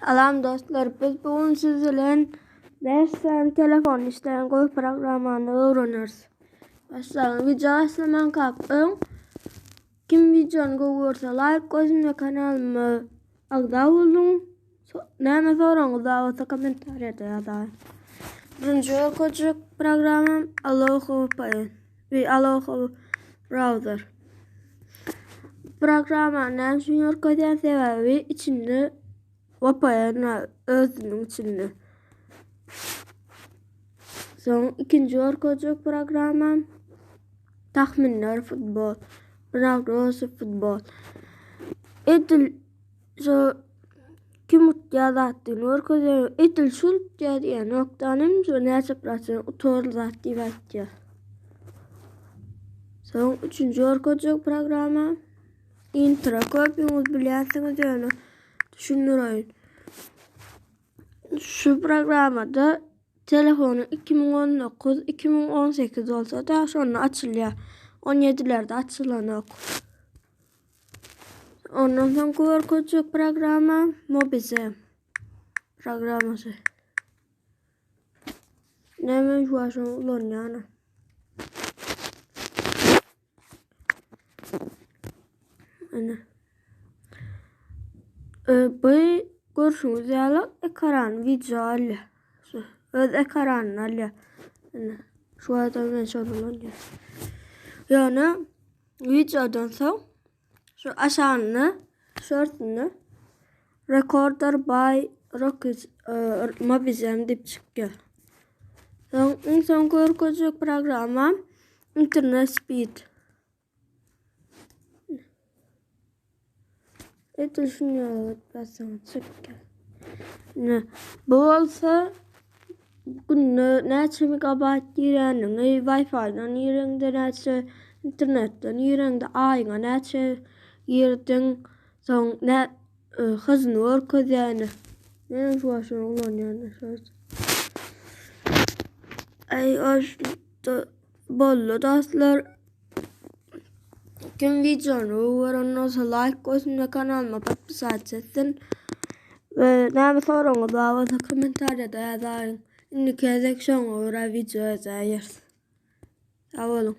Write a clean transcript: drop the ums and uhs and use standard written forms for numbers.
Salam dostlar, biz bu gün siz bilen 5 sany telefon işleýän gowy programmany öwreneris. Başlaýyn. Wideo başlamankak öň kim wideony gowy görse laýk goýsun we kanalyma agza boluň. Näme soragyňyz bar bolsa kommentariýada ýazaýyň. Birinji görkezjek programmam Aloha VPN we Aloha Browser. Programmany näme üçin görkezýän sebäbi içinde VPN bar özüniň içinde. Soň ikinji görkezjek programmam Tahminler futbol. Prognozy futbol. Edil şu kim utýar zat diýip görkezýär. Edil şu utýar diýen noktanym şu näçe prosent utar zat diýip aýtýar. Soň üçünji görkezjek programma intro köpüňiz bilýänsiňiz ýöne düşündireýin. Şu programmada telefonyň 2019, 2018 bolsa-da şonda açylýar. 17-lerde açylanok. Ondan soň görkezjek programma Mobize programmasy. Näme şu an şony ulanýan. Ine. E, bu görşüňiz ýaly ekran wideo alýar. Şu öz ekranyny alýar. Ine. Şu adam men şony ulanýan. Ýöne Wideodan soň şu aşagynda şu örtünde Recorder by Rocket e, Mobizem diýip çykýar. Soň iň soň görkezjek programma Internet Speed. Edil şunu ýaly bassaň çykýar. Ne bu bolsa Günde näçe megabaýt gireniňi, Wi-Fi-dan gireňde näçe, internetden gireňde aýyňa näçe girdiň, soň nä hyzyny görkezýär. Men şu wagt şuny ulanýan. Aý, boldy dostlar. Kim wideony gören bolsa laýk goýsun we kanalyma podpisasiýa etsin. We näme soragyňyz bar bolsa kommentariýada ýazaýyň. Indiki gezek şoňa görä wideo ýazaýarys. Sag boluň.